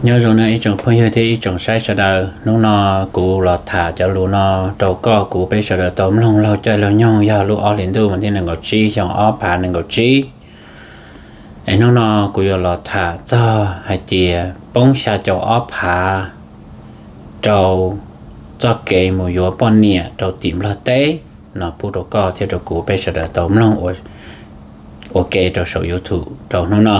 Nyob zoo no ib tsoom phooj ywg thiab ib tsoom saib sawv daws, hnub no kuv los tham cov lus no rau koj kuv peb sawv daws tau mloog laug caij laug nyoog yog lub ob hlis ntuj mas thib nees nkaum tsib xyoo ob phav nees nkaum tsib. Es hnub no kuv yuav los tham txog hais tias poob xya caum ob phav rau txoj kev mus yuav poj niam rau tim Nplog teb no pub rau koj thiab rau kuv peb sawv daws tau mloog ua ke rau saum YouTube rau hnub no.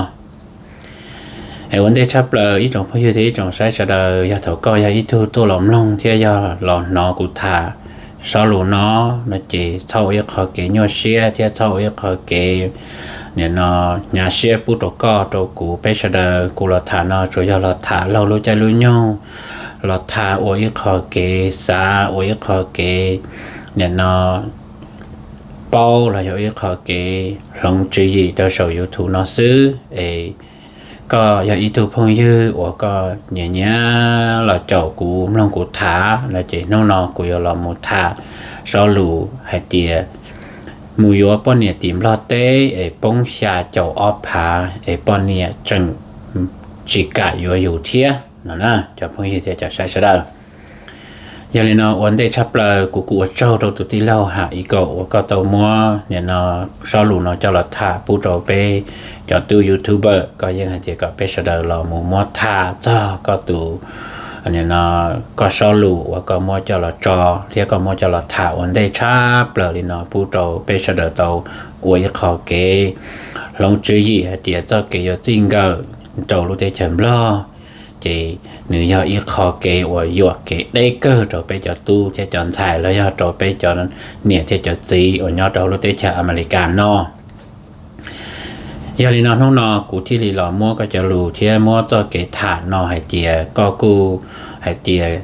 Es ua ntej tshaj plaws ib tsoom phooj ywg thiab ib tsoom saib sawv daws, yog thaum koj yog ib tug tuaj los mloog thiab yog los hnov kuv tham zaj lus no, no ces txhob ua ib qho kev nyuaj siab thiab txhob ua ib qho kev nim no hnyav siab pub rau koj rau kuv peb sawv daws. Kuv los tham no tsuas yog los tham laug lub caij lub nyoog, los tham ua ib qho kev xav, ua ib qho kev nim no paub los yog ib qho kev hloov tswv yim rau saum YouTube no xwb. Es koj yog ib tug phooj ywg uas koj nyiam nyiam los caum kuv mloog kuv tham no ces hnub no kuv yuav los mus tham zaj lus hais tias mus yuav poj niam tim Nplog teb es poob xya caum ob phav es poj niam tseem tsis kam yuav yus thiab no na cov phooj ywg thiab cov saib sawv daws. Yog li no ua ntej tshaj plaws kuv kuj ua tsaug rau tus tij laug Ham Ib Kaum uas koj tau muab nim no zaj lus no coj los tham pub rau peb cov tub YouTuber. Koj yeej hais tias kom peb sawv daws los mus muab tham txog koj tus nim no koj zaj lus uas koj muab coj los tso thiab koj muab coj los tham ua ntej tshaj plaws li no pub rau peb sawv daws tau ua ib qho kev hloov tswv yim hais tias txoj kev yuav txij nkawm rau lub teb chaws Nplog ces nws yog ib qho kev uas yuam kev deb kawg rau peb cov tub thiab cov ntxhais los yog rau peb cov niam thiab cov txiv uas nyob rau hauv lub teb chaws Amelikas no. Yog li no hnub no kuv thiaj li los muab koj cov lus thiab muab txoj kev tham no hais tias koj kuj hais tias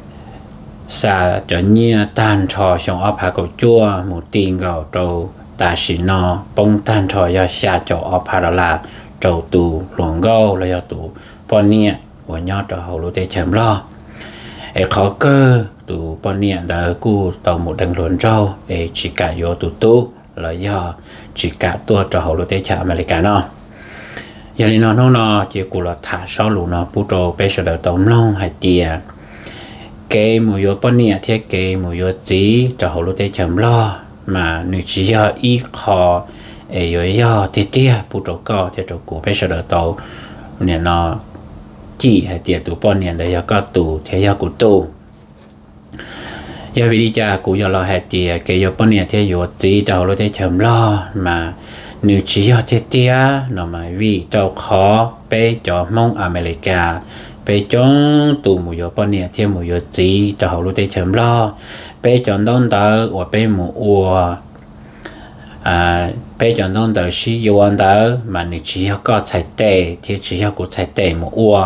xa cov nyiaj tag nrho xyoo ob phav kaum cuaj mus ti nkaus rau tam sim no poob tag nrho yog xya caum ob phav dollar rau tus hluas nkauj los yog tus poj niam uas nyob rau hauv lub teb chaws Nplog. Es qhov kawg tus poj niam ntawd kuj tau mus deev hluas nraug es tsis kam yuav tus tub los yog tsis kam tuaj rau hauv lub teb chaws Amelikas no. Yog li no hnub no ces kuv los tham zaj lus no pub rau peb sawv daws tau mloog hais tias kev mus yuav poj niam thiab kev mus yuav txiv rau hauv lub teb chaws Nplog mas nws tsis yog ib qho es yuav yog tiag tiag pub rau koj thiab rau kuv peb sawv daws tau nim no cim hais tias tus poj niam ntawd yog koj tus thiab yog kuv tus. Yog vim li cas kuv yuav los hais tias kev yuav poj niam thiab yuav txiv rau hauv lub teb chaws Nplog mas nws tsis yog tiag tiag no mas vim rau qhov peb cov Hmoob Amelikas, peb coob tus mus yuav poj niam thiab mus yuav txiv rau hauv lub teb chaws Nplog, peb cov ntaub ntawv uas peb mus ua, peb cov ntaub ntawv sib yuav ntawd mas nws tsis yog koj txhais tes thiab tsis yog kuv txhais tes mus ua.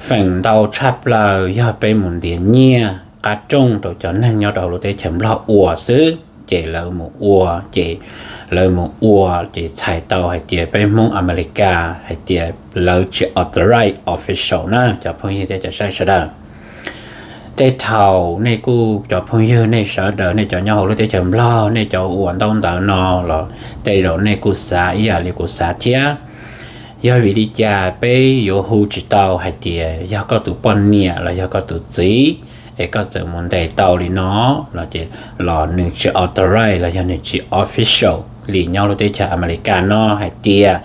Feem ntau tshaj plaws yog peb mus ntiav nyiaj qab rooj rau cov neeg nyob rau hauv lub teb chaws Nplog ua xwb, ces lawv mus ua, ces lawv mus ua ces txhais tau hais tias peb Hmoob Amelikas hais tias lawv tsis authorize official na cov phooj ywg thiab cov saib sawv daws. Tej thaum nej kuj cov phooj ywg nej sawv daws nej cov nyob hauv lub teb chaws Nplog nej cov ua ntaub ntawv no los tej zaum nej kuj xav ib yam li kuv xav thiab. Yog vim li cas peb yuav hu tsis tau hais tias yog koj tus poj niam los yog koj tus txiv es koj txawm mus ntes tau li no los ces los nws tsis authorize los yog nws tsis official li nyob lub teb chaws Amelikas no hais tias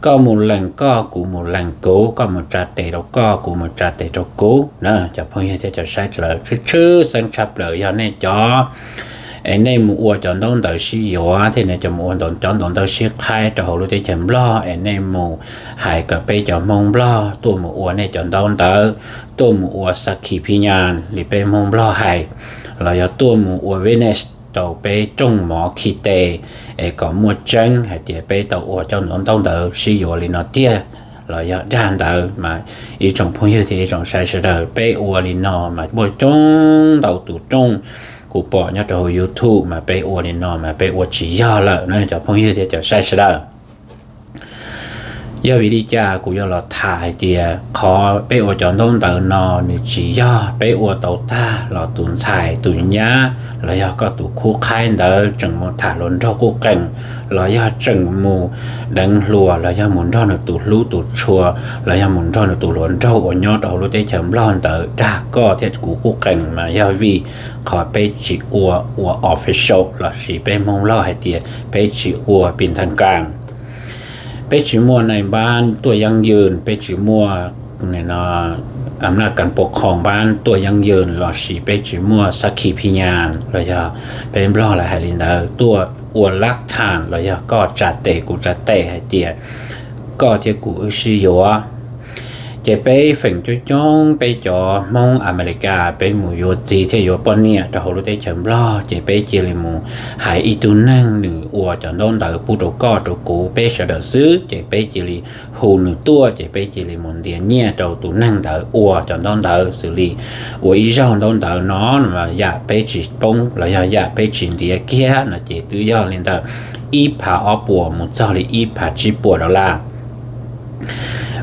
koj mus lees koj, kuv mus lees kuv, koj mus tsa tes rau koj, kuv mus tsa tes rau kuv na. Cov phooj ywg thiab cov saib sawv daws, tshwj tshwj xeeb tshaj plaws yog nej cov es nej mus ua cov ntaub ntawv sib yuav thiab nej cov mus ua cov ntaub ntawv sib qhaib rau hauv lub teb chaws Nplog es nej mus hais kom peb cov Hmoob Nplog tuaj mus ua nej cov ntaub ntawv, tuaj mus ua sakhi phinyas li peb Hmoob Nplog hais, los yog tuaj mus ua witness rau peb rooj mov khi tes es kom muaj tseeb hais tias peb tau ua cov ntaub ntawv sib yuav li no tiag los yog dag ntawd mas ib tsoom phooj ywg thiab ib tsoom saib sawv daws, peb ua li no mas muaj coob ntau tus rooj kuv pom nyob rau hauv YouTube mas peb ua li no mas peb ua tsis yog lawm na cov phooj ywg thiab cov saib sawv daws. Yog vim li cas kuv yuav los tham hais tias qhov peb ua cov ntaub ntawv no nws tsis yog peb ua tau tag los tus ntxhais tus nyab los yog koj tus khub qhaib ntawd tseem mus tham hluas nraug quj qees, los yog tseem mus deev hluas, los yog mus nrog nws tus hlub tus tshua, los yog mus nrog nws tus hluas nraug uas nyob rau hauv lub teb chaws Nplog ntawd dag koj thiab kuv quj qees mas yog vim qhov peb tsis ua ua official lossis peb Hmoob Lauj hais tias peb tsis ua pis thas kas. Peb tsis muaj nais npab tuaj yeeb yws, peb tsis muaj a mlaj kas pua khoos npab tuaj yeeb yws lossis peb tsis muaj sab khis phis nyas los yog peb Nplog lawv hais li ntawd tuaj ua lab thas los yog koj tsa tes kuv tsa tes hais tias koj thiab kuv wb sib yuav. Ces peb feem coob coob peb cov Hmoob Amelikas peb mus yuav txiv thiab yuav poj niam rau hauv lub teb chaws Nplog ces peb cia li mus hais ib tug neeg nws ua cov ntaub ntawv pub rau koj rau kuv peb sawv daws xwb ces peb cia li hu nws tuaj ces peb cia li mus ntiav nyiaj rau tus neeg ntawd ua cov ntaub ntawv xws li ua ib zaug ntaub ntawv no yam peb tsis poob los yog yam peb tsis ntiav kiag no ces twb yog li ntawm ib phav ob puas mus txog li ib phav tsib puas dollar.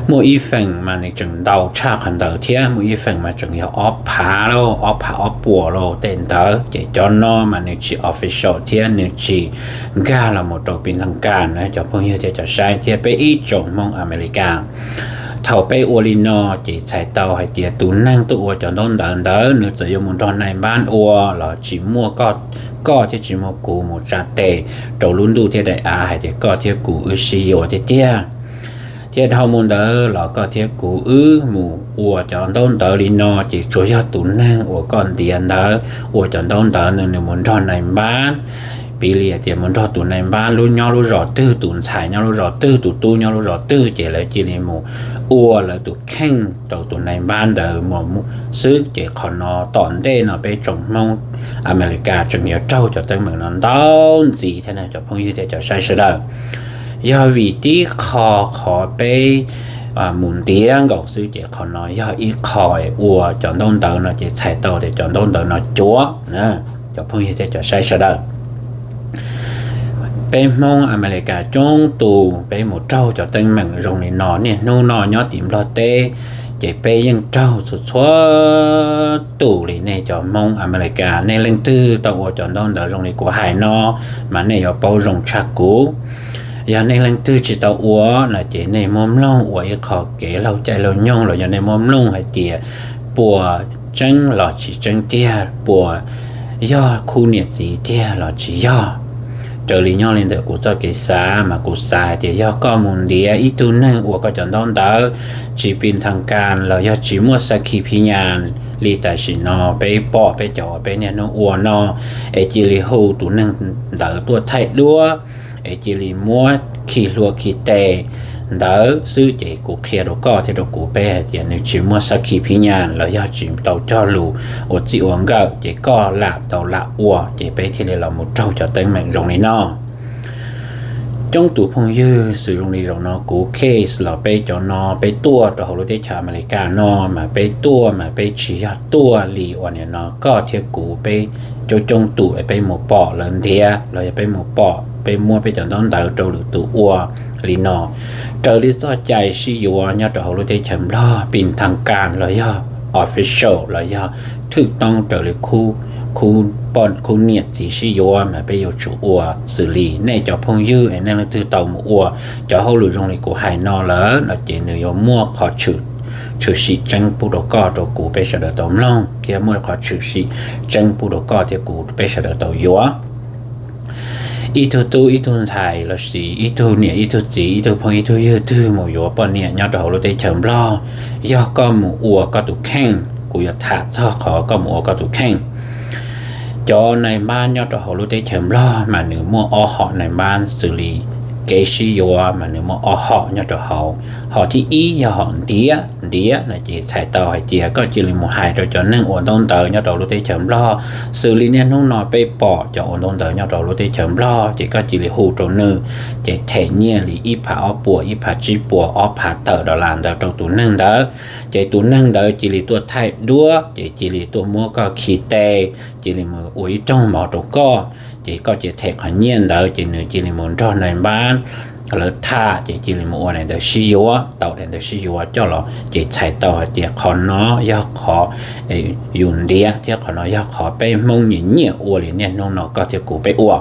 Muaj ib feem mas nws tseem ntau tshaj qhov ntawd thiab, muaj ib feem mas tseem yog ob phav lauj, ob phav ob puas lauj tej ntawd. Ces cov no mas nws tsis official thiab nws tsis nkag los mus rau pis thas kas na cov phooj ywg thiab cov saib thiab peb ib tsoom Hmoob Amelikas. Thaum peb ua li no ces txhais tau hais tias tus neeg tuaj ua cov ntaub ntawv ntawd nws txawm yuav mus nrog nais npab ua los tsis muaj koj thiab tsis muaj kuv mus tsa tes rau lub ntuj thiab daim av hais tias koj thiab kuv wb sib yuav tiag tiag. Thiab dhau mus ntawd los koj thiab kuv wb mus ua cov ntaub ntawv li no ces tsuas yog tus neeg uas koj ntiav ntawd ua cov ntaub ntawv ntawd nws mus nrog nais npab, piv li hais tias mus nrog tus nais npab lub nyob lub zos twg, tus ntxhais nyob lub zos twg, tus tub nyob lub zos twg ces lawv cia li mus ua lawv tus kheej rau tus nais npab ntawd mus xwb. Ces qhov no tom ntej no peb tsoom Hmoob Amelikas tseem yuav raug cov teeb meem no ntau ntxiv thiab na cov phooj ywg thiab cov saib sawv daws. Yog vim tib qho qhov peb mus ntiav nkaus xwb ces qhov no yog ib qho ua cov ntaub ntawv no ces txhais tau tias cov ntaub ntawv no cuav na cov phooj ywg thiab cov saib sawv daws. Peb Hmoob Amelikas coob tus peb mus raug cov teeb meem zoo li no niaj hnub no nyob tim Nplog teb, ces peb yeej raug txhua txhua tus li. Nej cov Hmoob Amelikas nej leej twg tau ua cov ntaub ntawv zoo li kuv hais no mas nej yuav paub zoo tshaj kuv. Yog nej leej twg tsis tau ua no ces nej muab mloog ua ib qho kev laug caij laug nyoog los yog nej muab mloog hais tias puas tseeb los tsis tseeb tiag, puas yog khub niam txiv tiag los tsis yog. Raws li nyob li ntawm kuv txoj kev xav mas kuv xav hais tias yog koj mus ntiav ib tug neeg ua koj cov ntaub ntawv tsis pis thas kas los yog tsis muaj xab khis phis nyas li tam sim no peb pom peb cov uas peb niaj hnub ua no, es cia li hu tus neeg ntawd tuaj thaij duab, es cia li muab khi hlua khi tes ntawd xwb ces kuv qhia rau koj thiab rau kuv peb hais tias nws tsis muaj xab khis phis nyas los yog tsis tau cog lus ua txij ua nkawm ces koj lam tau lam ua ces peb thiaj li los mus raug cov teeb meem zoo li no. Coob tus phooj ywg xws zoo li zaum no kuv case los peb cov no peb tuaj rau hauv lub teb chaws Amelikas no mas peb tuaj mas peb tsis yog tuaj li uas nim no koj thiab kuv peb coob coob tus es peb mus pom lawv ntiav los yog peb mus pom peb muab peb cov ntaub ntawv rau lwm tus ua li no. Raws li txoj cai sib yuav nyob rau hauv lub teb chaws Nplog pis thas kas los yog official los yog thwj toob raws li khub poj khub niam txiv sib yuav mas peb yuav tsum ua xws li nej cov phooj ywg es nej leej twg tau mus ua cov hauj lwm zoo li kuv hais no lawm no ces nws yuav muaj qhov tshwm sim tseeb pub rau koj rau kuv peb sawv daws tau mloog thiab muaj qhov tshwm sim tseeb pub rau koj thiab kuv peb sawv daws tau yuav. Ib tug tub ib tug ntxhais lossis ib tug niam ib tug txiv ib tug phooj ib tug ywg twg mus yuav poj niam nyob rau hauv lub teb chaws Nplog, yog koj mus ua koj tus kheej, kuv yuav tham txog qhov koj mus ua koj tus kheej. Cov nais npab nyob rau hauv lub teb chaws Nplog mas nws muaj ob hom nais npab xws li kev sib yuav mas nws muaj ob hom nyob rau hauv. Hom thib ib yog hom ntiav, ntiav no ces txhais tau hais tias koj cia li mus hais rau cov neeg ua ntaub ntawv nyob rau lub teb chaws Nplog, xws li niaj hnub no peb pom cov ua ntaub ntawv nyob rau lub teb chaws Nplog ces koj cia li hu rau nws, ces them nyiaj li ib phav ob puas, ib phav tsib puas, ob phav tawm dollar ntawd rau tus neeg ntawd. Ces tus neeg ntawd cia li tuaj thaij duab, ces cia li tuaj muab koj khi tes, cia li mus ua ib rooj mov rau koj, ces koj cia them qhov nyiaj ntawd ces nws cia li mus nrog nais npab lawv tham ces cia li mus ua daim ntawv sib yuav, tau daim ntawv sib yuav coj los ces txhais tau hais tias qhov no yog qhov yus ntiav thiab qhov no yog qhov peb Hmoob nyiam nyiam ua li niaj hnub no koj thiab kuv peb ua.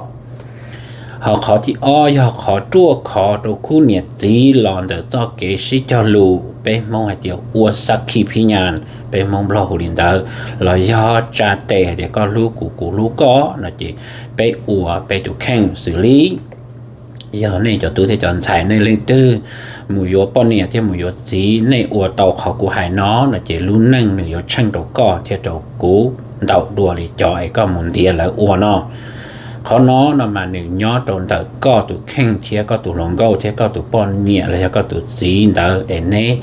Ho qhov thib ob yog qhov ruaj khov rau khub niam txiv los ntawm txoj kev sib cog lus, peb Hmoob hais tias ua xav khi phib nyas, peb Hmoob Nplog hu li ntawd, los yog tsa tes hais tias koj hlub kuv, kuv hlub koj no ces peb ua peb tus kheej xws li yog nej cov tub thiab cov ntxhais nej leej twg mus yuav poj niam thiab mus yuav txiv, nej ua tau qhov kuv hais no no ces lub neej nws yuav tsheej rau koj thiab rau kuv ntau dua li cov es koj mus ntiav lawv ua no. Qhov no no mas nws nyob rau ntawm koj tus kheej thiab koj tus hluas nkauj thiab koj tus poj niam los yog koj tus txiv ntawd es neb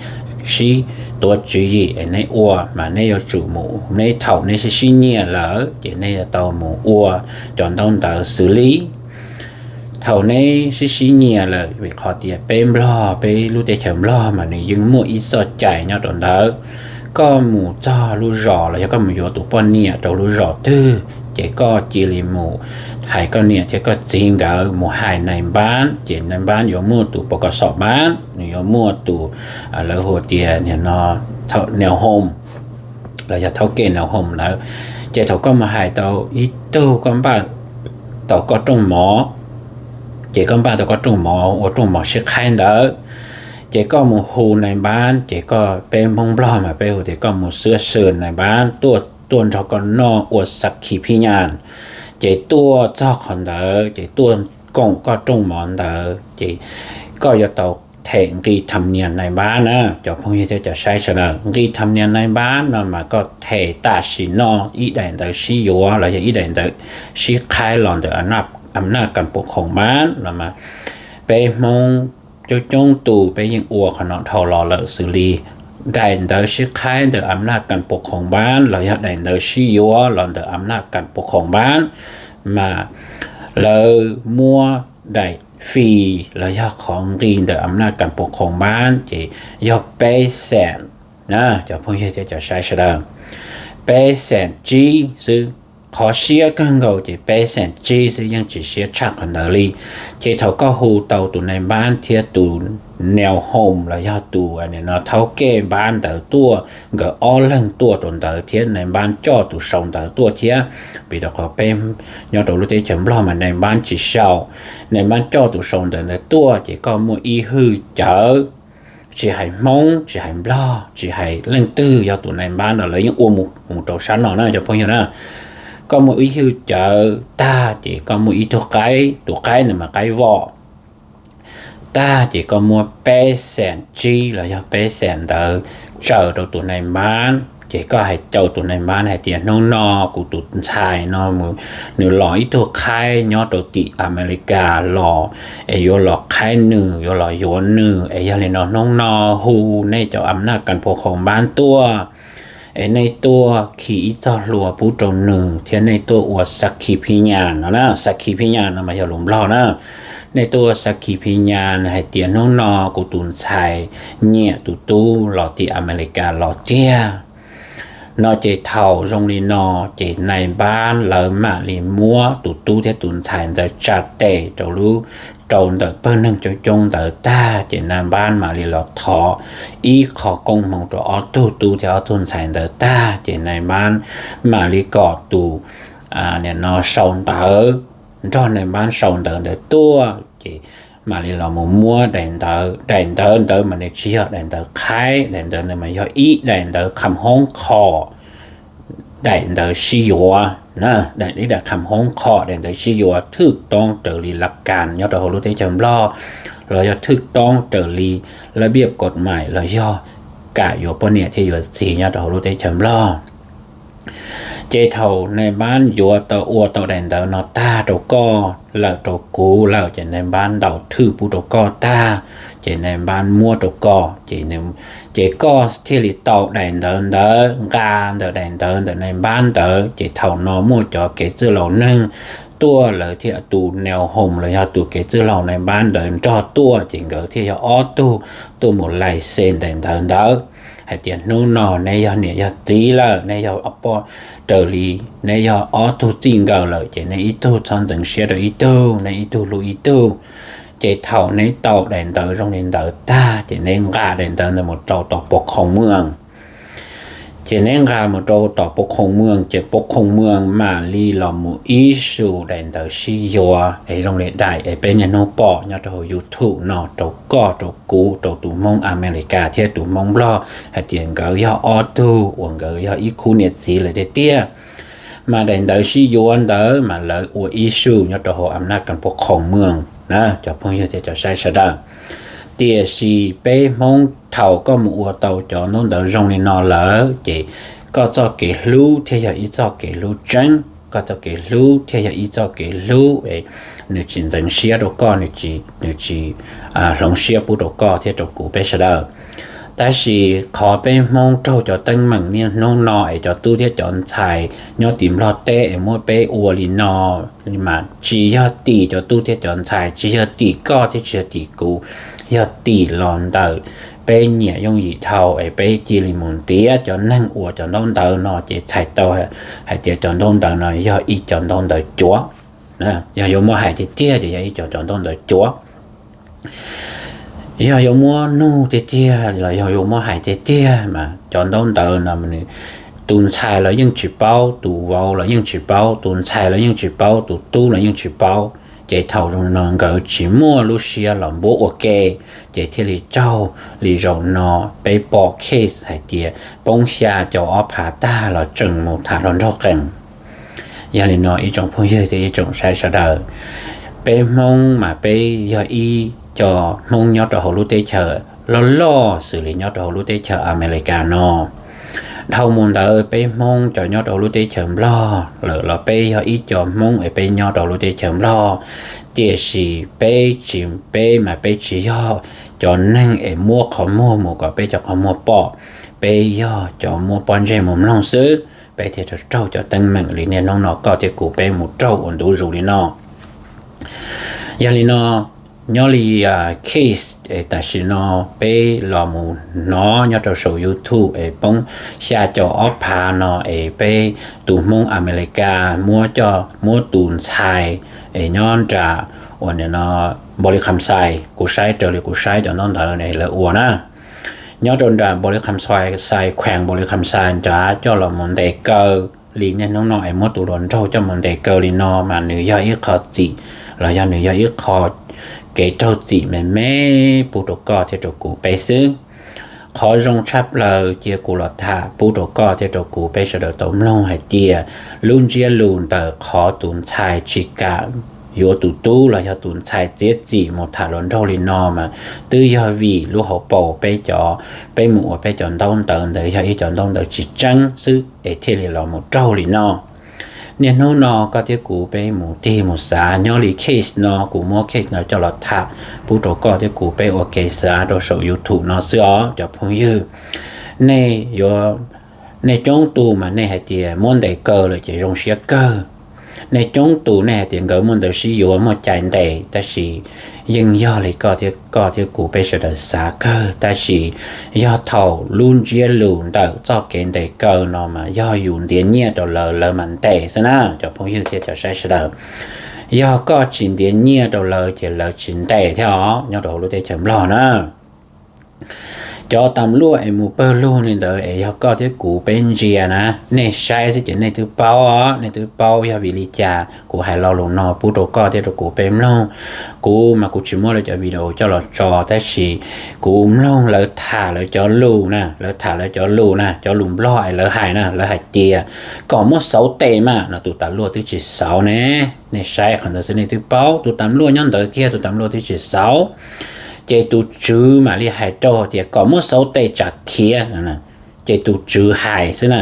sib tuav tswv yim es neb ua, mas neb yuav tsum mus, neb thaum neb sib sib nyiam lawm ces neb yuav tau mus ua cov ntaub ntawv xws li thaum neb sib sib nyiam lawm, vim qhov tias peb Nplog, peb lub teb chaws Nplog mas nws yeej muaj ib txoj cai nyob rau ntawd. Koj mus txog lub zos los yog koj mus yuav tus poj niam rau lub zos twg, ces koj cia li mus hais koj niam thiab koj txiv nkawd mus hais nais npab, ces nais npab yuav muaj tus pos kos xom npab, nws yuav muaj tus, lawv hu tias no, neo hom los yog thaub kej neo hom ntawd. Ces thaum koj mus hais tau ib tug, koj npaj tau koj rooj mov, ces koj npaj tau koj rooj mov ua rooj mov sib qhaib ntawd, ces koj mus hu nais npab, ces koj, peb Hmoob Nplog mas peb hu tias koj mus xwb xwm nais npab tuaj, tuaj nrog koj noj ua xav khi phib nyas. Ces tuaj txog qhov ntawd ces tuaj koom koj rooj mov ntawd ces koj yuav tau them nqi tham nias nais npab na. Cov phooj ywg thiab cov saib sawv daws, nqi tham nias nais npab no mas koj them tam sim no ib daim ntawv sib yuav los yog ib daim ntawv sib qhaib los ntawm am naj kas pos khoom npab no mas peb Hmoob coob coob tus peb yeej ua qhov no dhau los lawm xws li daim ntawv sib qhaib ntawm am naj kas pos khoom npab los yog daim ntawv sib yuav los ntawm am naj kas pos khoom npab, mas lawv muab daim fis los yog qhov nqi ntawm am naj kas pos khoom npab ces yog peb xees. Cov phooj ywg thiab cov saib sawv daws, peb xees tsib xwb. Qhov siab kawg nkaus ces peb xees tsib xwb, yeej tsis siab tshaj qhov ntawd li. Ces thaum koj hu tau tus nais npab thiab tus neo hom los yog tus no thaub kej npab ntawd tuaj, nkawd ob leeg tuaj rau ntawd thiab nais npab coj tus sau ntawv tuaj thiab, vim rau qhov peb nyob rau lub teb chaws Nplog mas nais npab tsis sau, nais npab coj tus sau ntawv ntawd tuaj ces koj muaj ib hwj cawv, tsis hais Hmoob tsis hais Nplog tsis hais leej twg, yog tus nais npab no lawv yeej ua mus, mus rau sab no na cov phooj ywg na. Koj muaj ib hwj cawv tag ces koj muaj ib tug qaib, tus qaib ntawd mas qaib vom tag ces koj muab peb xees tsib los yog peb xees ntawd tsaws rau tus nais npab, ces koj hais rau tus nais npab hais tias hnub no kuv tus ntxhais no nws los ib tug qhaib nyob rau tim Amelikas los, es yuav los qhaib nws, yuav los yuav nws, es yog li no hnub no hu nej cov am naj kas pos khoom npab tuaj, es nej tuaj khi ib txoj hlua pub rau nws thiab nej tuaj ua xav khi phib nyas no na. Xav khi phib nyas no mas yog lus Nplog na. Nej tuaj ua xav khi phib nyas hais tias hnub no kuv tus ntxhais nyiam tus tub los tim Amelikas los tiag no. Ces thaum zoo li no ces nais npab lawv mam li muab tus tub thiab tus ntxhais ntawd tsa tes rau lub, rau ntawm pawg neeg coob coob ntawd tag ces nais npab mam li los thov ib qho koob hmoov rau ob tug tub thiab ob tug ntxhais ntawd tag ces nais npab mam li kom tus, nim no sau ntawv, nrog nais npab sau ntawv ntawd tuaj ces mam li los mus muab daim ntawv, daim ntawv ntawd mas nws tsis yog daim ntawv qhaib, daim ntawv ntawd mas yog ib daim ntawv kham hoob qho daim ntawv sib yuav na, ib daim kham hoob qho daim ntawv sib yuav thwj toob raws li laj kas nyob rau hauv lub teb chaws Nplog, los yog thwj toob raws li laj npiaj kaum maim los yog kam yuav poj niam thiab yuav txiv nyob rau hauv lub teb chaws Nplog. Ces thaum nais npab yuav tau ua tau daim ntawv no tag rau koj lawm rau kuv lawm ces nais npab ntaus thwj pub rau koj tag, ces nais npab muab rau koj ces, ces koj thiaj li tau daim ntawv ntawd nqa ntawm daim ntawv ntawm nais npab ntawd. Ces thaum no muaj cov kev txwj laus neeg tuaj, lawv thiaj, tus neo hom los yog tus kev txwj laus nais npab ntawd nrog tuaj ces nkawd thiaj yog ob tug tuaj mus lais xes daim ntawv ntawd hais tias hnub no neb yog niam yog txiv lawm, neb yog ob poj, raws li neb yog ob tug txij nkawm lawm ces neb ib tug txhob ntxeev siab rau ib tug, neb ib tug hlub ib tug. Ces thaum neb tau daim ntawv zoo li ntawd tag ces neb nqa daim ntawv ntawd mus rau tom pos khoom mws. Ces neb nqa mus rau tom pos khoom mws ces pos khoom mws mam li los mus issue daim ntawv sib yuav es zoo li daim es peb niaj hnub pom nyob rau hauv YouTube no rau koj rau kuv rau tus Hmoob Amelikas thiab tus Hmoob Nplog hais tias nkawd yog ob tug uas nkawd yog ib khub niam txiv lawm tiag tiag. Mas daim ntawv sib yuav ntawd mas lawv ua issue nyob rau hauv Amelikas pos khoom mws na, cov phooj ywg thiab cov saib sawv daws. Tiam sis peb Hmoob thaum koj mus ua tau cov ntaub ntawv zoo li no lawm ces koj txoj kev hlub thiaj yog ib txoj kev hlub tseeb, koj txoj kev hlub thiaj yog ib txoj kev hlub es nws tsis ntxeev siab rau koj, nws tsis hloov siab pub rau koj thiab rau kuv peb sawv daws. Tab sis qhov peb Hmoob raug cov teeb meem niaj hnub no es cov tub thiab cov ntxhais nyob tim Nplog teb es muab peb ua li no mas tsis yog tim cov tub thiab cov ntxhais, tsis yog tim koj thiab tsis yog tim kuv, yog tim los ntawm peb nyiam yooj yim dhau es peb cia li mus ntiav cov neeg ua cov ntaub ntawv no ces txhais tau hais tias cov ntaub ntawv no yog ib cov ntaub ntawv cuav. Yog yuav muab hais tiag tiag ces yog ib cov cov ntaub ntawv cuav. Yog yuav muab nug tiag tiag los yog yuav muab hais tiag tiag mas cov ntaub ntawv no nws, tus ntxhais los yeej tsis paub, tus vauv los yeej tsis paub, tus ntxhais los yeej tsis paub, tus tub los yeej tsis paub. Ces thaum zoo no nkawd tsis muaj lub siab los npuab ua ke, ces thiaj li raug li zaum no peb pom case hais tias poob xya caum ob phav tag los tseem mus tham hluas nraug qees. Yog li no ib tsoom phooj ywg thiab ib tsoom saib sawv daws, peb Hmoob mas peb yog ib co Hmoob nyob rau hauv lub teb chaws loj loj xws li nyob rau hauv lub teb chaws Amelikas no. Dhau mus ntawd peb Hmoob cov nyob rau hauv lub teb chaws Nplog lawm los peb yog ib co Hmoob es peb nyob rau hauv lub teb chaws Nplog, tiam sis peb tsis, peb mas peb tsis yog cov neeg es muab qhov muag mus kom peb cov qhov muag pom, peb yog cov muab pob ntseg mus mloog xwb, peb thiaj raug cov teeb meem li niaj hnub no koj thiab kuv peb mus raug ua ntu zus li no. Yog li no, nyob li case tam sim no peb los mus hnov nyob rau saum YouTube es poob xya caum ob phav no es peb tus Hmoob Amelikas muab coj, muab tus ntxhais es nyob nram uas no Npaus Lis Kham Xais, kuv saib raws li kuv saib cov ntaub ntawv lawv ua na, nyob rau nram Npaus Lis Kham Xais, kheem Npaus Lis Kham Xais nrad coj los mus ntes kaw li niaj hnub no es muab tus hluas nraug coj mus ntes kaw li no mas nws yog ib qho txim los yog nws yog ib qho kev raug txim me me pub rau koj thiab rau kuv peb xwb. Qhov zoo tshaj plaws cia kuv los tham pub rau koj thiab rau kuv peb sawv daws tau mloog hais tias lub ntsiab lus ntawm qhov tus ntxhais tsis kam yuav tus tub los yog tus ntxhais txiav txim mus tham hluas nraug li no mas twb yog vim lub hauv paus peb cov, peb mus ua peb cov ntaub ntawv ntawd yog ib cov ntaub ntawv tsis tseeb xwb es thiaj li los mus raug li no. Niaj hnub no koj thiab kuv peb mus tig mus xav nyob li case no, kuv muab case no coj los tham pub rau koj thiab kuv peb ua kev xav rau saum YouTube no xwb os cov phooj ywg. Nej yuav, nej coob tus mas nej hais tias muab ntes kaw lawm ces zoo siab kawg. Nej coob tus nej hais tias nkawd muaj ntawv sib yuav muaj cai ntes, tab sis yeej yog li koj thiab, koj thiab kuv peb sawv daws xav kawg, tab sis yog thaum lub ntsiab lus ntawm txoj kev ntes kaw no mas yog yus ntiav nyiaj rau lawv, lawv mam ntes xwb na cov phooj ywg thiab cov saib sawv daws. Yog koj tsis ntiav nyiaj rau lawv ces lawv tsis ntes thiab os nyob rau hauv lub teb chaws Nplog na. Cov tas luaj es mus pawg lug li ntawd es yog koj thiab kuv peb ntsia na, nej saib xwb ces nej twb paub os, nej twb paub yog vim li cas kuv hais lo lus no pub rau koj thiab rau kuv peb mloog. Kuv mas kuv tsis muab lawv cov video coj los tso, tab sis kuv mloog lawv tham lawv cov lus na, lawv tham lawv cov lus na, cov lus Nplog es lawv hais na, lawv hais tias kom muab xauv tes mas no tus tas luaj twb tsis xauv ne. Nej saib qhov ntawd xwb nej twb paub, tus tas luaj nyob ntawd kiag tus tas luaj twb tsis xauv. Ces tus tswv mam li hais rau tias kom muab xauv tes tsam khiav, ces tus tswv hais xwb na.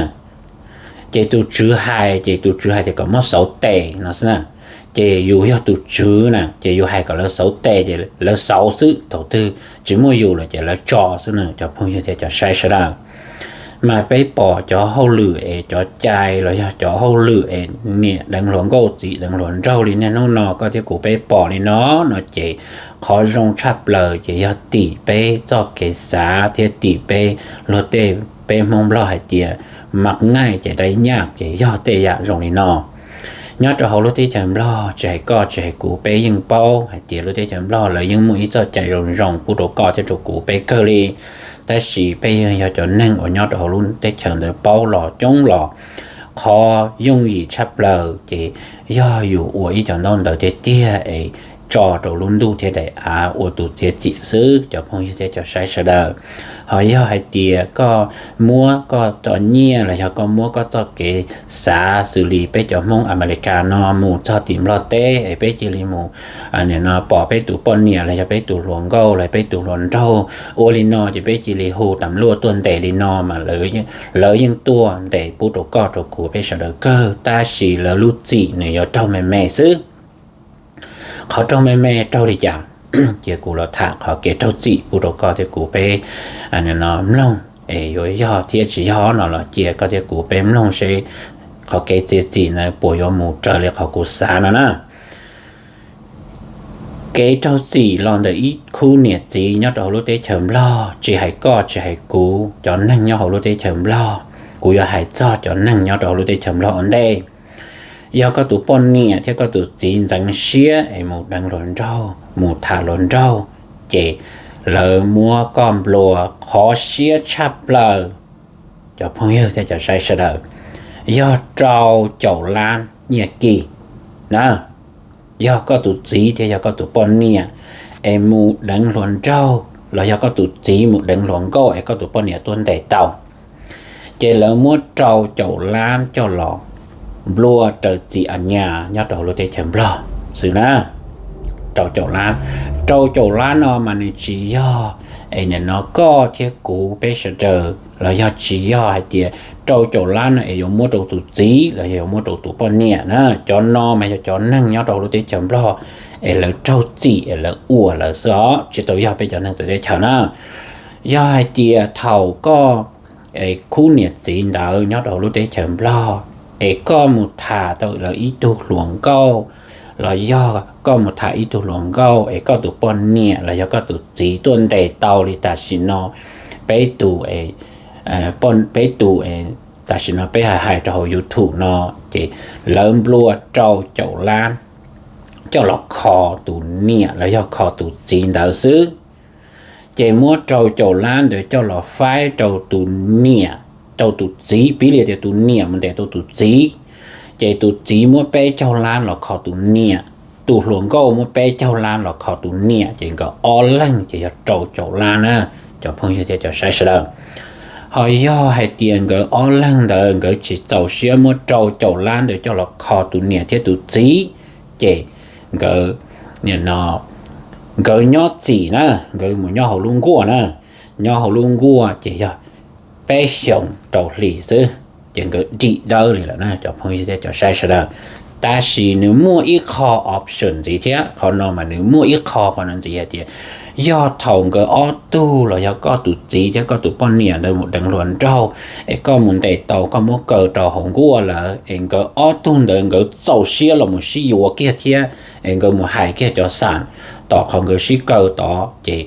Ces tus tswv hais, ces tus tswv hais tias kom muab xauv tes no xwb na. Ces yus yog tus tswv na, ces yus hais kom lawv xauv tes ces lawv xauv xwb, thaum twg tsis muaj yus lawm ces lawv tso xwb na cov phooj ywg thiab cov saib sawv daws. Mas peb pom cov hauj lwm es cov cai los yog cov hauj lwm es niam deev hluas nkauj txiv deev hluas nraug li niaj hnub no koj thiab kuv peb pom li no, no ces qhov zoo tshaj plaws ces yog tim peb txoj kev xav thiab tim peb luag tej, peb Hmoob Nplog hais tias mas ngaij ces dai nyaj ces yog tej yam zoo li no. Nyob rau hauv lub teb chaws Nplog, tsis hais koj tsis hais kuv, peb yeej paub hais tias lub teb chaws Nplog lawv yeej muaj ib txoj cai zoo zoo pub rau koj thiab rau kuv peb kawg li. Tab sis peb yeej yog cov neeg uas nyob rau hauv lub teb chaws ntawd paub los coob los, qhov yooj yim tshaj plaws ces yog yus ua ib co ntaub ntawv tiag tiag es tso rau lub ntuj thiab daim av ua tus txiav txim xwb, cov phooj ywg thiab cov saib sawv daws. Ho yog hais tias koj muab koj txoj nyiaj los yog koj muab koj txoj kev xav xws li peb cov Hmoob Amelikas no mus txog tim Nplog teb es peb cia li mus, nim no pom peb tus poj niam los yog peb tus hluas nkauj los peb tus hluas nraug ua li no ces peb cia li hu tam luaj tuaj ntes li no mas lawv yeej tuaj ntes pub rau koj rau kuv peb sawv daws kawg, tab sis lawv lub txim nws yuav raug me me xwb. Qhov raug me me raug li cas? Cia kuv los tham qhov kev raug txim pub rau koj thiab kuv peb mloog es yuav yog thiab tsis yog no los cia koj thiab kuv peb mloog seb qhov kev txiav txim ntawd puas yuav mus raws li qhov kuv xav no na. Kev raug txim los ntawm ib khub niam txiv nyob rau hauv lub teb chaws Nplog, tsis hais koj tsis hais kuv, cov neeg nyob hauv lub teb chaws Nplog, kuv yuav hais txog cov neeg nyob rau hauv lub teb chaws Nplog ua ntej. Yog koj tus poj niam thiab koj tus txiv ntxeev siab es mus deev hluas nraug mus tham hluas nraug, ces lawv muab koj nplua qhov siab tshaj plaws, cov phooj ywg thiab cov saib sawv daws, yog rau caum lab nyiaj kis na. Yog koj tus txiv thiab yog koj tus poj niam es mus deev hluas nraug los yog koj tus txiv mus deev hluas nkauj es koj tus poj niam tuaj ntes tau, ces lawv muab rau caum lab coj los nplua raws txim a nyas nyob rau hauv lub teb chaws Nplog xwb na. Rau caum lab, rau caum lab no mas nws tsis yog es nim no koj thiab kuv peb sawv daws los yog tsis yog hais tias rau caum lab no es yuav muab rau tus txiv los yog yuav muab rau tus poj niam na. Cov no mas yog cov neeg nyob rau hauv lub teb chaws Nplog es lawv raug txim es lawv ua lawv xwb os, tsis tau yog peb cov neeg txawv teb chaws na. Yog hais tias thaum koj es khub niam txiv ntawd nyob rau hauv lub teb chaws Nplog es koj mus tham tau lawv ib tug hluas nkauj los yog koj mus tham ib tug hluas nkauj es koj tus poj niam los yog koj tus txiv tuaj ntes tau li tam sim no peb tus peb tus, tam sim no peb hais hais rau hauv YouTube no, ces lawv nplua rau caum lab coj los kho tus niam los yog kho tus txiv ntawd xwb. Ces muab rau caum lab ntawd coj los faib rau tus niam, rau tus txiv, piv li tias tus niam mus ntes tau tus txiv, ces tus txiv muab peb caug lab los kho tus niam, tus hluas nkauj muab peb caug lab los kho tus niam, ces nkawd ob leeg ces yog rau caum lab na, cov phooj ywg thiab cov saib sawv daws. Ho yog hais tias nkawd ob leeg ntawd nkawd tsis txaus siab muab rau caum lab ntawd coj los kho tus niam thiab tus txiv, ces nkawd, no, nkawd nyob txim na, nkawd mus nyob hauv lub nkuaj na, nyob hauv lub nkuaj ces yog peb xyoos rau hli xwb, ces nkawd dim dawb li lawm na, cov phooj ywg thiab cov saib sawv daws. Tab sis nws muaj ib qho option ntxiv thiab, qhov no mas nws muaj ib qho qhov no ntxiv hais tias, yog thaum nkawd ob tug los yog koj tus txiv thiab koj tus poj niam ntawd mus deev hluas nraug, es koj mus ntes tau koj muab kaw rau hauv nkuaj lawm, es nkawd ob tug ntawd nkawd txaus siab los mus sib yuav kiag thiab, es nkawd mus hais kiag cov xam tom qhov nkawd sib kaw tod, ces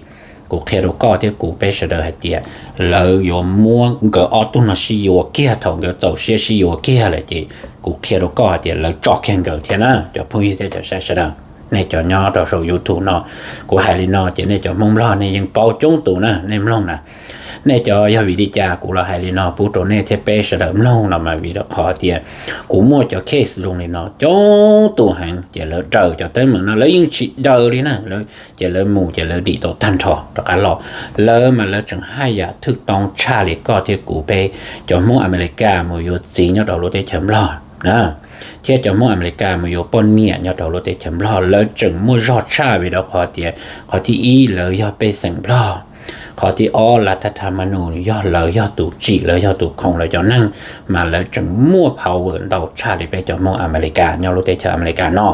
kuv qhia rau koj thiab kuv peb sawv daws hais tias lawv yuav muab nkawd ob tug no sib yuav kiag. Thaum nkawd txaus siab sib yuav kiag lawm ces kuv qhia rau koj hais tias lawv tso kiag nkawd thiab na, cov phooj ywg thiab cov saib sawv daws. Nej cov nyob rau saum YouTube no, kuv hais li no ces nej cov Hmoob Nplog nej yeej paub coob tus na, nej mloog na. Nej cov, yog vim li cas kuv los hais li no pub rau nej thiab peb sawv daws mloog no mas vim rau qhov tias kuv muaj cov case zoo li no coob tus heev, ces lawv daws cov teeb meem no lawv yeej tsis daws li na, ces lawv mus ces lawv dim tau tag nrho rov qab los. Lawv mas lawv tseem haj yam thwj toob tshaj li koj thiab kuv peb cov Hmoob Amelikas mus yuav txiv nyob rau lub teb chaws Nplog na, thiab cov Hmoob Amelikas mus yuav poj niam nyob rau lub teb chaws Nplog, lawv tseem muaj zog tshaj vim rau qhov tias qhov thib ib lawv yog pej xeem Nplog, qhov thib ob lav thaj thab mab nus yog lawv yog tus tsim, lawv yog tus khoom lawv cov neeg, mas lawv tseem muaj power ntau tshaj li peb cov Hmoob Amelikas nyob lub teb chaws Amelikas no.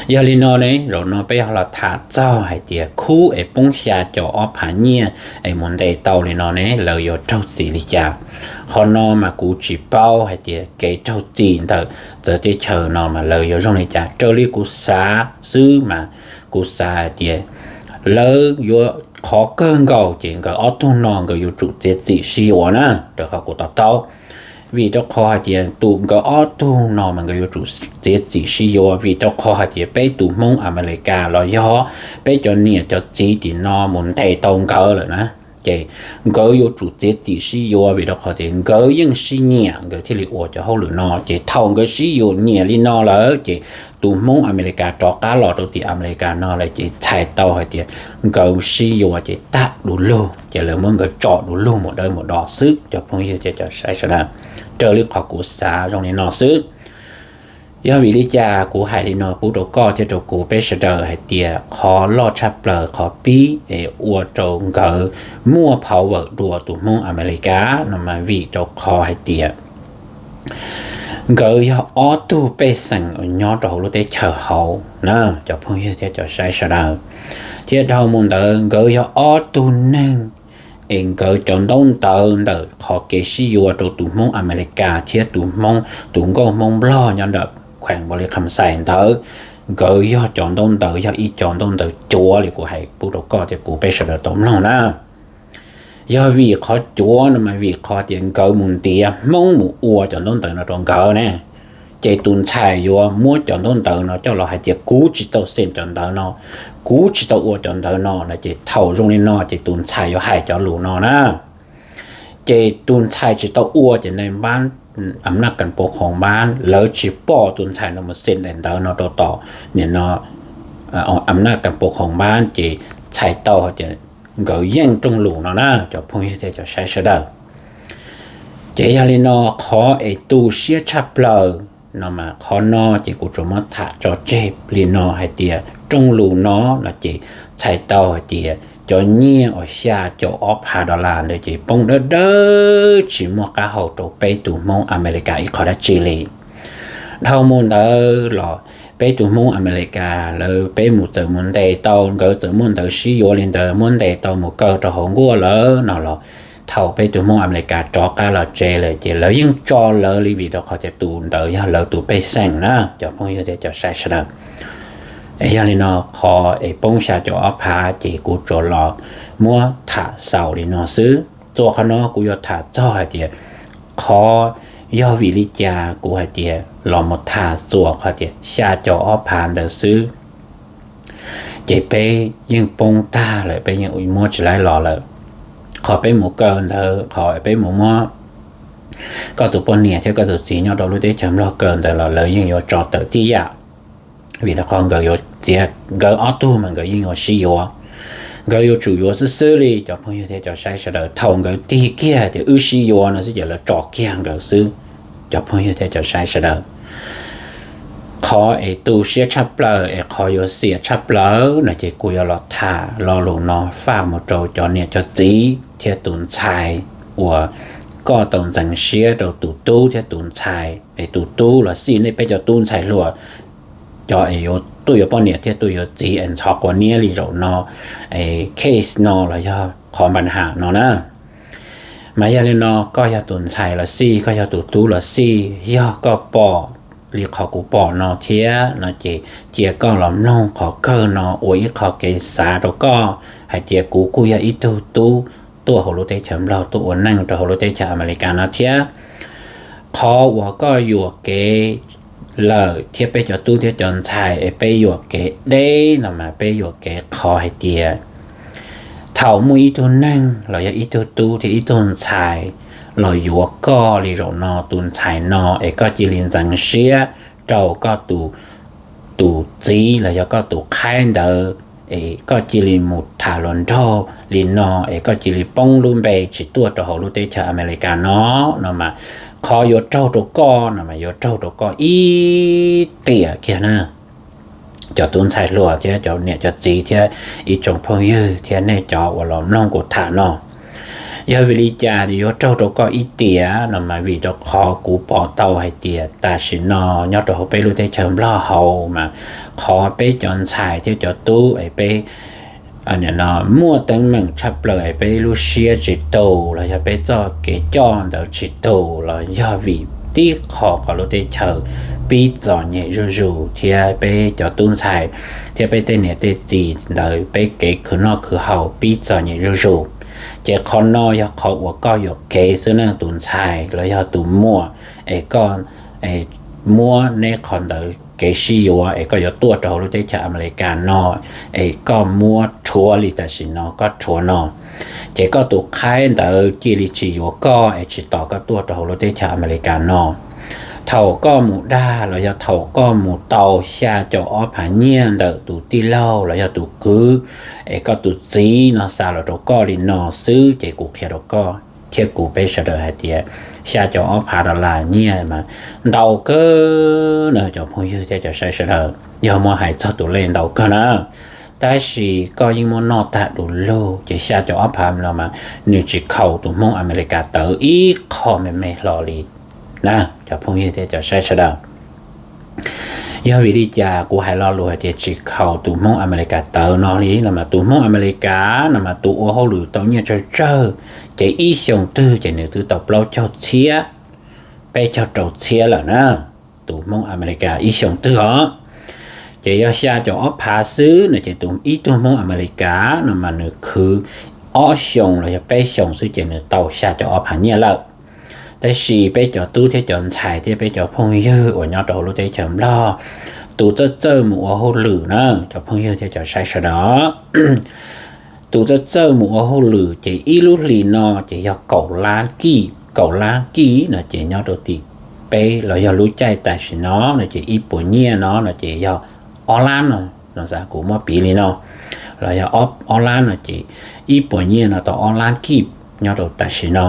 Yog li no ne, zaum no peb ho los tham txog hais tias khub es poob xya caum ob phav nyiaj es mus ntes tau li no ne, lawv yuav raug txim li cas? Qhov no mas kuv tsis paub hais tias kev raug txim ntawm txawv teb chaws no mas lawv yuav zoo li cas. Raws li kuv xav xwb mas kuv xav hais tias lawv yuav, qhov kawg nkaus ces nkawd ob tug no nkawd yuav tsum txiav txim sib yuav na, raws qhov kuv to taub. Vim rau qhov hais tias tus nkawd ob tug no mas nkawd yuav tsum txiav txim sib yuav, vim rau qhov hais tias peb tus Hmoob Amelikas los yog peb cov niam cov txiv tim no mus ntes tau nkawd lawm na, ces nkawd yuav tsum txiav txim sib yuav, vim rau qhov tias nkawd yeej sib nyiam nkawd thiaj li ua cov hauj lwm no. Ces thaum nkawd sib yuav nyiam li no lawm ces tus Hmoob Amelikas rov qab los rau tim Amelikas no lawm ces txhais tau hais tias nkawd sib yuav ces tag du lug, ces lawv muab nkawd tso du lug mus dawb mus do xwb cov phooj ywg thiab cov saib sawv daws. Raws li qhov kuv xav zoo li no xwb. Yog vim li cas kuv hais li no pub rau koj thiab rau kuv peb sawv daws hais tias qhov loj tshaj plaws qhov pib es ua rau nkawd muaj power dua tus Hmoob Amelikas no mas vim rau qhov hais tias nkawd yog ob tug pej xeem uas nyob rau hauv lub teb chaws hauv na, cov phooj ywg thiab cov saib sawv daws. Thiab dhau mus ntawd nkawd yog ob tug neeg es nkawd cov ntaub ntawv ntawm qhov kev sib yuav rau tus Hmoob Amelikas thiab tus Hmoob, tus nkauj Hmoob Nplog nyob ntawm kheem Npaus Lis Kham Xais ntawd, nkawd yog cov ntaub ntawv, yog ib cov ntaub ntawv cuav li kuv hais pub rau koj thiab kuv peb sawv daws tau mloog na. Yog vim qhov cuav no mas vim qhov tias nkawd mus ntiav Hmoob mus ua cov ntaub ntawv no rau nkawd ne, ces tus ntxhais yuav muab cov ntaub ntawv no coj los hais tias kuv tsis tau xeem cov ntawv no, kuv tsis tau ua cov ntawv no no ces thaum zoo li no ces tus ntxhais yuav hais cov lus no na. Ces tus ntxhais tsis tau ua ces nai npab, am naj kas pos khoom npab lawv tsis pom tus ntxhais no mus xeem daim ntawv no rau tom nim no am naj kas pos khoom npab ces txhais tau tias nkawd yeej rooj lus no na cov phooj ywg thiab cov saib sawv daws. Ces yog li no qhov es tu siab tshaj plaws no mas qhov no ces kuv tsuas muab tham tso tseg li no hais tias rooj lus no no ces txhais tau hais tias cov nyiaj uas xya caum ob phav dollar ntawd ces poob dawb dawb tsis muaj qab hau rau peb tus Hmoob Amelikas ib qho dab tsi li. Dhau mus ntawd los peb tus Hmoob Amelikas lawv peb mus txawm mus ntes tau, nkawd txawm muaj ntawv sib yuav li ntawd muab ntes tau mus kaw rau hauv nkuaj lawm no los thaum peb tus Hmoob Amelikas rov qab los tsev lawm ces lawv yeej tso lawv li vim rau qhov tias tus ntawd yog lawv tus pej xeem na cov phooj ywg thiab cov saib sawv daws. Es yog li no qhov es poob xya caum ob phav ces kuv tsuas los muab tham xaus li no xwb. Txuas qhov no kuv yuav tham txog hais tias qhov yog vim li cas kuv hais tias los mus tham txuas qhov tias xya caum ob phav ntawd xwb ces peb yeej poob tag lawm, peb yeej muab tsis laib los lawm. Qhov peb mus kaw ntawd, qhov peb mus muab koj tus poj niam thiab koj tus txiv nyob rau lub teb chaws Nplog kaw ntawd los lawv yeej yuav tso tawm tib yam. Vim rau qhov nkawd yuav txiav, nkawd ob tug mas nkawd yeej yuav sib yuav. Nkawd yuav tsum yuav xwb xwb li cov phooj ywg thiab cov saib sawv daws, thaum nkawd tig kiag tias wb sib yuav no xwb ces lawv tso kiag nkawd xwb cov phooj ywg thiab cov saib sawv daws. Qhov es tu siab tshaj plaws es qhov yuav xiam tshaj plaws no ces kuv yuav los tham lo lus no faj mus rau cov niam cov txiv thiab tus ntxhais uas koj tau ntxeev siab rau tus tub thiab tus ntxhais es tus tub los xij, nej peb cov tub ntxhais hluas, cov es yuav tuaj yuav poj niam thiab tuaj yuav txiv es ntxhov quav niab li zaum no, case no los yog qhov npa ham no na. Mas yog li no koj yog tus ntxhais los xij, koj yog tus tub los xij, yog koj pom li qhov kuv pom no thiab no ces cia koj los mloog qhov kawg no ua ib qho kev xav rau koj hais tias kuv kuj yog ib tug tub tuaj hauv lub teb chaws Nplog tuaj ua neej rau hauv lub teb chaws Amelikas no thiab. Qhov uas koj yuam kev lawm thiab peb cov tub thiab cov ntxhais es peb yuam kev deb no mas peb yuam kev qhov hais tias thaum muaj ib tug neeg los yog ib tug tub thiab ib tug ntxhais los yuav koj li zaum no, tus ntxhais no es koj cia li ntxeev siab rau koj tus, tus txiv los yog koj tus qhaib ntawd es koj cia li mus tham hluas nraug li no es koj cia li poob lub npe tsis tuaj rau hauv lub teb chaws Amelikas no, no mas qhov yuav raug rau koj no mas yuav raug rau koj ib tiam kiag na. Cov tub ntxhais hluas thiab cov niam cov txiv thiab ib tsoom phooj ywg thiab nej cov uas los mloog kuv tham no, yog vim li cas yuav raug rau koj ib tiam no mas vim rau qhov kuv pom tau hais tias tam sim no nyob rau hauv peb lub teb chaws Nplog hauv mas qhov peb cov ntxhais thiab cov tub es peb muaj teeb meem tshaj plaws es peb lub siab tsis tus los yog peb txoj kev coj ntawd tsis tus los yog vim tib qho qhov lub teb chaws pib txom nyem zuj zus thiab peb cov tub ntxhais thiab peb tej niam tej txiv ntawd peb kev khwv noj khwv haus pib txom nyem zuj zus. Ces qhov no yog qhov uas koj yuam kev xwb na tus ntxhais los yog tus muam, es koj muab neb qhov ntawd kev sib yuav es koj yuav tuaj rau hauv lub teb chaws Amelikas no, es koj muab rhuav li tam sim no koj rhuav no, ces koj tus qhaib ntawd cia li tsis yuav koj es tsis tos koj tuaj rau hauv lub teb chaws Amelikas no. Thaum koj mus dag los yog thaum koj mus tau xya caum ob phav nyiaj ntawm tus tij laug los yog tus kwv, es koj tus txiv no xa los rau koj li no xwb ces kuv qhia rau koj thiab kuv peb sawv daws hais tias xya caum ob phav dollar nyiaj mas ntau kawg na cov phooj ywg thiab cov saib sawv daws, yog muab hais txog tus lej ntau kawg na. Tab sis koj yeej muab noj tag du lug ces xya caum ob phav no mas nws tsis khaus tus Hmoob Amelikas tawv ib qho me me hlo li na cov phooj ywg thiab cov saib sawv daws. Yog vim li cas kuv hais lo lus hais tias tsis khaus tus Hmoob Amelikas tawv no li no mas tus Hmoob Amelikas no mas tus ua hauj lwm tau nyiaj tsawg tsawg, ces ib xyoos twg ces nws twb tau plaub caug txhiab, peb caug rau txhiab lawm na. Tus Hmoob Amelikas ib xyoos twg os, ces yog xya caum ob phav xwb no ces tus ib tug Hmoob Amelikas no mas nws khwv ob xyoos los yog peb xyoos xwb ces nws tau xya caum ob phav nyiaj lawm. Tab sis peb cov tub thiab cov ntxhais thiab peb cov phooj ywg uas nyob rau hauv lub teb chaws Nplog, tus txawj txawj mus ua hauj lwm na cov phooj ywg thiab cov saib sawv daws, tus txawj txawj mus ua hauj lwm ces ib lub hlis no ces yog kaum lab kij, kaum lab kij no ces nyob rau tim peb los yog lub caij tam sim no no ces ib puas nyiaj no no ces yog ob lab no, kuv muab piv li no, los yog ob lab no ces ib puas nyiaj no tau ob lab kij nyob rau tam sim no.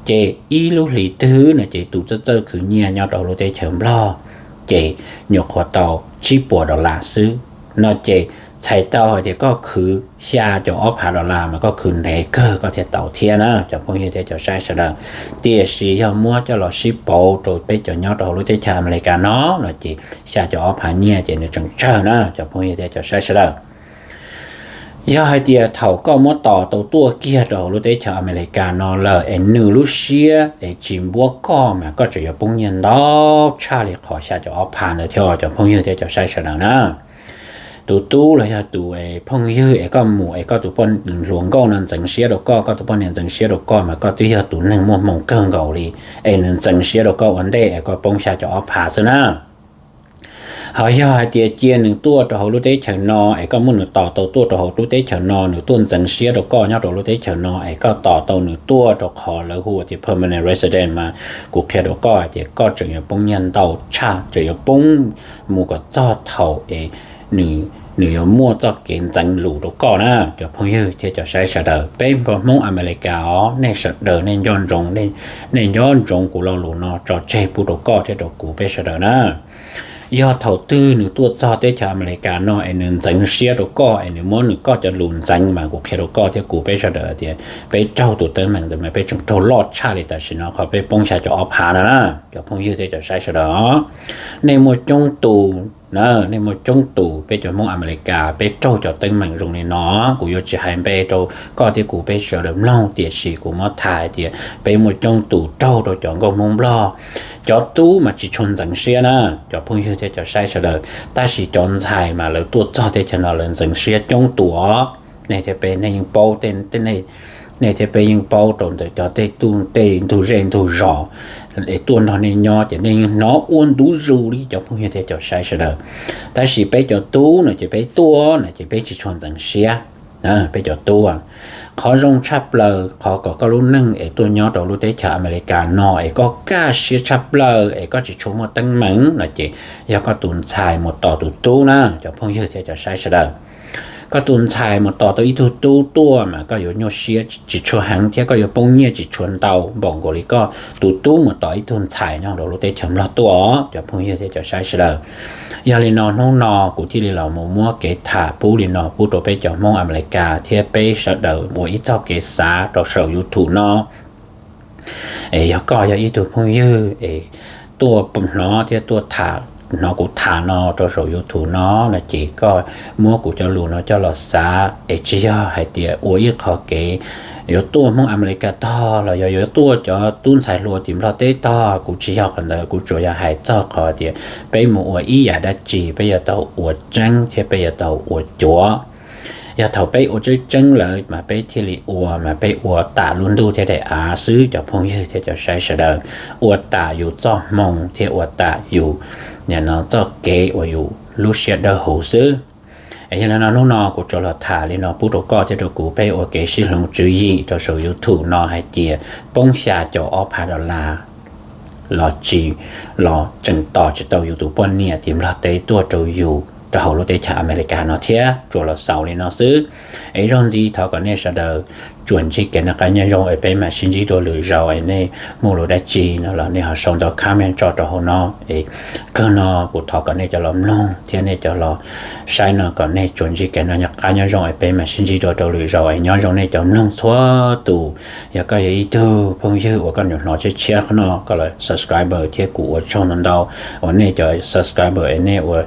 Ces ib lub hlis twg no ces tus txawj txawj khwv nyiaj nyob rau lub teb chaws Nplog ces nyuam qhuav tau tsib puas dollar xwb no ces txhais tau hais tias koj khwv xya caum ob phav dollar mas koj khwv ntev kawg koj thiaj tau thiab na cov phooj ywg thiab cov saib sawv daws. Tiam sis yog muab coj los sib pauv rau peb cov nyob rau hauv lub teb chaws Amelikas no no ces xya caum ob phav nyiaj ces nws tseem tsawg na cov phooj ywg thiab cov saib sawv daws. Yog hais tias thaum koj muab tos tau tuaj kiag rau hauv lub teb chaws Amelikas no lawm es nws lub siab es tsis npuab koj mas koj tseem yuav poob nyiaj ntau tshaj li qhov xya caum ob phav ntawd thiab cov phooj ywg thiab cov saib sawv daws na. Tus tub los yog tus phooj ywg es koj mus es koj tus poj hluas nkauj no ntxeev siab rau koj, koj tus poj niam ntxeev siab rau koj mas koj twb yog tus neeg muaj hmoo kawg nkaus li, es nws ntxeev siab rau koj ua ntej es koj poob xya caum ob phav xwb na. Ho yog hais tias cia nws tuaj rau hauv lub teb chaws no es koj muab nws tos tau tuaj rau hauv lub teb chaws no, nws tuaj ntxeev siab rau koj nyob rau lub teb chaws no es koj tos tau nws tuaj rau qhov lawv hu tias permanent resident mas kuv qhia rau koj hais tias koj tseem yuav poob nyiaj ntau tshaj, tseem yuav poob mus kom txog thaum es nws yuav muaj txoj kev ntxeev lus rau koj na cov phooj ywg thiab cov saib sawv daws. Peb Hmoob Amelikas os, nej sawv daws nej nco ntsoov, nej nco ntsoov kuv lo lus no tso tseg pub rau koj thiab rau kuv peb sawv daws na. Yog thaum twg nws tuaj txog teb chaws Amelikas no es nws ntxeev siab rau koj es nws muab nws koj cov lus ntxeev mas kuv qhia rau koj thiab kuv peb sawv daws tias peb raug tus teeb meem ntawd mas peb tseem raug loj tshaj li tam sim no qhov peb poob xya caum ob phav no na cov phooj ywg thiab cov saib sawv daws. Nej muaj coob tus na, nej muaj coob tus peb cov Hmoob Amelikas peb raug cov teeb meem zoo li no, kuv yuav tsis hais npe rau koj thiab kuv peb sawv daws mloog, tiam sis kuv muab tham hais tias peb muaj coob tus raug rau cov nkauj Hmoob Nplog. Cov tub mas tsis tshua ntxeev siab na cov phooj ywg thiab cov saib sawv daws, tab sis cov ntxhais mas lawv tuaj txog teb chaws no lawv ntxeev siab coob tus os. Nej thiab peb nej yeej paub, nej thiab peb yeej paub rau ntawm cov tej tub tej ntug zej ntug zos es tuaj nrog nej nyob ces nej yeej hnov ua ntu zus li cov phooj ywg thiab cov saib sawv daws. Tab sis peb cov tub no ces peb tuaj no ces peb tsis tshua ntxeev siab. Peb cov tub, qhov zoo tshaj plaws qhov kom koj lub neej es tuaj nyob rau lub teb chaws Amelikas no es koj kaj siab tshaj plaws es koj tsis tshua muaj teeb meem no ces yog koj tus ntxhais mus tos tus tub na cov phooj ywg thiab cov saib sawv daws. Koj tus ntxhais mus tos tau ib tug tub tuaj mas koj yuav nyuaj siab tsis tshua heev thiab koj yuav poob nyiaj tsis tshua ntau npaum nkaus li koj tus tub mus tos ib tug ntxhais nyob rau lub teb chaws Nplog tuaj os cov phooj ywg thiab cov saib sawv daws. Yog li no hnub no kuv thiaj li los mus muab kev tham pub li no pub rau peb cov Hmoob Amelikas thiab peb sawv daws ua ib txoj kev xav rau saum YouTube no. Es yog koj yog ib tug phooj ywg es tuaj hnov thiab tuaj tham, hnov kuv tham no rau saum YouTube no no ces koj muab kuv cov lus no coj los xav es tsis yog hais tias ua ib qho kev yuav tuaj Hmoob Amelikas tog los yog yuav tuaj cov tub ntxhais hluas tim Nplog teb tog, kuv tsis yog qhov ntawd, kuv tsuas yog hais txog qhov tias peb mus ua ib yam dab tsi peb yuav tau ua tseeb thiab peb yuav tau ua cuav. Yog thaum peb ua tseeb tseeb lawm mas peb thiaj li ua, mas peb ua tam lub ntuj thiab daim av xwb cov phooj ywg thiab cov saib sawv daws, ua tam yus txoj hmoo thiab ua tam yus txoj kev uas yus lub siab dawb huv xwb. Es yog li no hnub no kuv tsuas los tham li no pub rau koj thiab rau kuv peb ua kev sib hloov tswv yim rau saum YouTube no hais tias poob xya caum ob phav dollar los tsis, los tseem tos tsis tau yus tus poj niam tim Nplog teb tuaj rau yus rau hauv lub teb chaws Amelikas no thiab. Tsuas los xaus li no xwb. Es ib zaug ntxiv thov kom nej sawv daws tsuas ntsib kev noj qab nyob zoo es peb mam sib ntsib dua lwm zaus. Es nej muaj lus dab tsi no los nej ho sau ntawm comment tso rau hauv no. Es kawg no kuv thov kom nej cov los mloog thiab nej cov los saib no kom nej tsuas ntsib kev noj qab nyob zoo es peb mam sib ntsib dua rau lwm zaus. Es nyob zoo nej cov mloog txhua tus. Yog koj yog ib tug phooj ywg uas koj nyuam hnov tshiab tshiab qhov no koj los subscribe thiab kuv ua tsaug ntau ntau uas nej cov subscribe es nej ua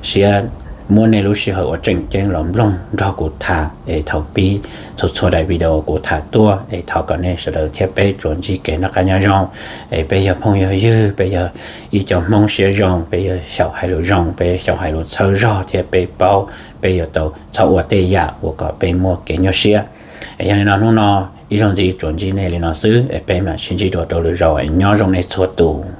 siab muab nej lub sij hawm uas tseem ceeb los mloog nrog kuv tham es thaum pib txhua txhua daim video kuv tham tuaj. Es thov kom nej sawv daws thiab peb tsuas ntsib kev noj qab nyob zoo. Es peb yog phooj yog ywg, peb yog ib co Hmoob siab zoo, peb yuav xyaum hais lus zoo, peb xyaum hais lus txhawb zog thiab peb paub peb yuav tau txhob ua tej yam uas kom peb muaj kev nyuaj siab. Es yog li no hnub no ib zaug ntxiv tsuas ntsib nej li no xwb es peb mam sib ntsib dua rau lwm zaus es nyob zoo nej txhua tus.